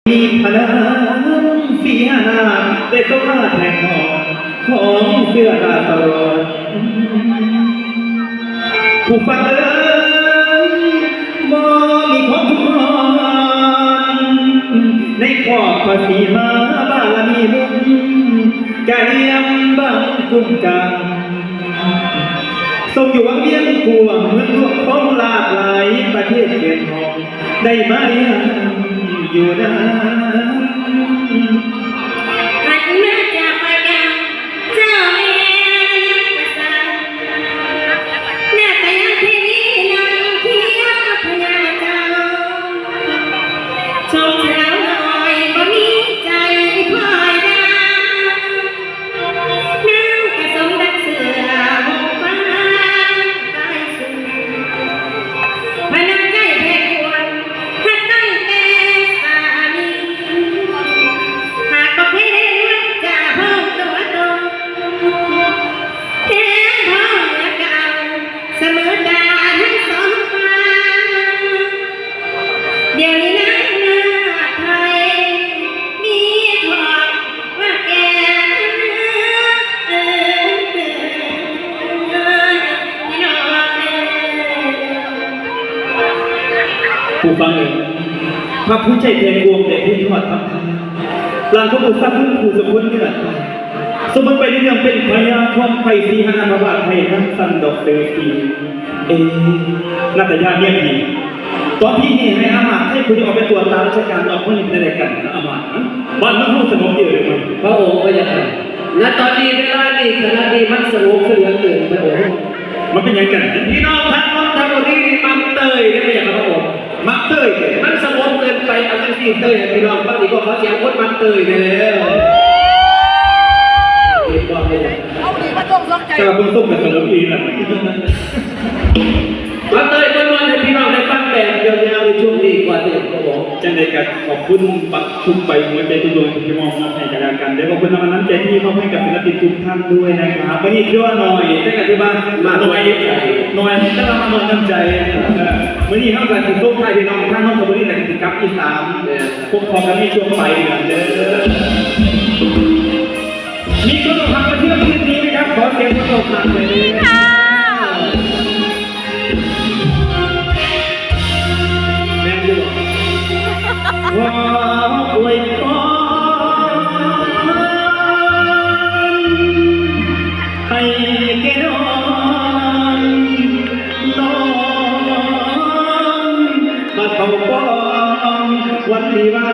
ມີພະນາງສີຫະນາດ ໄດ້ສົມມາແທ່ນທອງຂອງເຊື້ອລາດຕະຫຼອດ. ຜູ້ຟັງເອີຍ ບໍ່ມີຄວາມທຸກຮ້ອນ ໃນຄອບພະສີມາບາລະມີລຸນ ກະລຽມບັງກຸມກັງ ຊົມຢູ່ວັງວຽງກວ້າງ ເມືອງຫຼວງຂອງລາດຫຼາຍ ປະເທດແຂກຫ້ອມ ໄດ້ມາຢ້ຽມຢູ່ນາ. ຫັນມາຈາກພະຍາ ເຈົ້າແມ່ນກະສັດ ນາຕະຍາເທວີນາງເຄີຍພະຍາເຈົ້າ ຊົມສາວນ້ອຍບໍ່ມີໃຈພອຍດາ ນາງກະສົມດັງເສືອຫົ່ມຟາງ ພະນາງໃຈແພກວນ ຮັກຕັ້ງແຕ່ສາມີ ຫາກບໍ່ເພເດລວນຈາພ້ອມຕົວຕົນ ແຖມພ້ອມລະກະເອົາສະເໝີຕາທັງສອງຝ່າຍ ດຽວນີ້ນາງນາດໄທ ມີຄອບວ່າແກ່ ພີ່ນ້ອງເອີຍ. ຜູ້ຟັງເອີຍ ພະພູໄຊແພກວມໄດ້ເຮັດຮອດທຳທານ ຫຼານຂອງອົດສະຄຸນຜູ້ສົມຄວນເນື້ອຕາ ສົມບູນໄປດ້ວຍເລື່ອງເປັນພະຍາຂອງໄພສີຫະນາມາບາດໄທນຳສັນດອກເຊີສີ. ເອ ນາຕະຍາເມຍພີ່ ຕອນທີ່ເຮໃຫ້ອາມາດໃຫ້ຜູ້ນີ້ອອກໄປກວດຕາລາຊະການນອກເມືອງນີ້ເປັນແນວໃດກັນນະອາມາດ? ບ້ານເມືອງເຮົາສະຫງົບດີແລ້ວບໍ່? ພະອົງພະຍາຄ່ະ ນະຕອນນີ້ເວລານີ້ຂະນະນີ້ມັນສະຫງົບເສຍເຫຼືອເກີນພະອົງ. ມັນເປັນຫຍັງກັນ? ພີ່ນ້ອງທາງນົນທະບູລີນີ້ມັກເຕີຍເດ້ພະເຈົ້າພະອົງ. ມັກເຕີຍເດ້? ມັນສະຫງົບເກີນໄປ ເອົາຈັ່ງຊີ້ ເຕີຍໃຫ້ພີ່ນ້ອງຟັງດີກວ່າ ຂໍສຽງຄົນມັກເຕີຍແດ່ແລ້ວ. ເຫັນບໍ່? ເອົາດີມາຕົກສົນໃຈ ເຈົ້າເບິ່ງສົມກັນສະຫງົບອີ່ຫຼີນະ. ມາເຕີຍມ່ວນໆໃຫ້ພີ່ນ້ອງໄດ້ຟັງແບບຍາວໆໃນຊ່ວງນີ້ກ່ອນເດີ. ຈັ່ງໃດກໍຂອບຄຸນບັກທຸກໃບຫົວໃຈທຸກດວງທີ່ມອບໃຫ້ກັນແລະກັນເດີ. ຂອບຄຸນນຳນ້ຳໃຈທີ່ມອບໃຫ້ກັບສິນລະປິນທຸກທ່ານດ້ວຍນະຄັບ. ມື້ນີ້ຖືວ່າໜ້ອຍ ແຕ່ກໍຖືວ່າມາໜ້ອຍ ໜ້ອຍ ແຕ່ວ່າມາໜ້ອຍນ້ຳໃຈ. ເອີ ມື້ນີ້ເຮົາກໍຊິສົ່ງທ້າຍພີ່ນ້ອງທາງນົນທະບູລີ ແລ້ວກໍຊິກັບອີສານ ແມ່ນ ພົບພໍ້ກັນໃນຊ່ວງປາຍເດືອນເດີ. ມີຄົນອົກຫັກມາທ່ຽວທີ່ນີ້ໄໝຄັບ? ຂໍສຽງຄົນອົກຫັກໜ້ອຍເດີ. ແມ່ນຢູ່ບໍ່? ຂໍອວຍ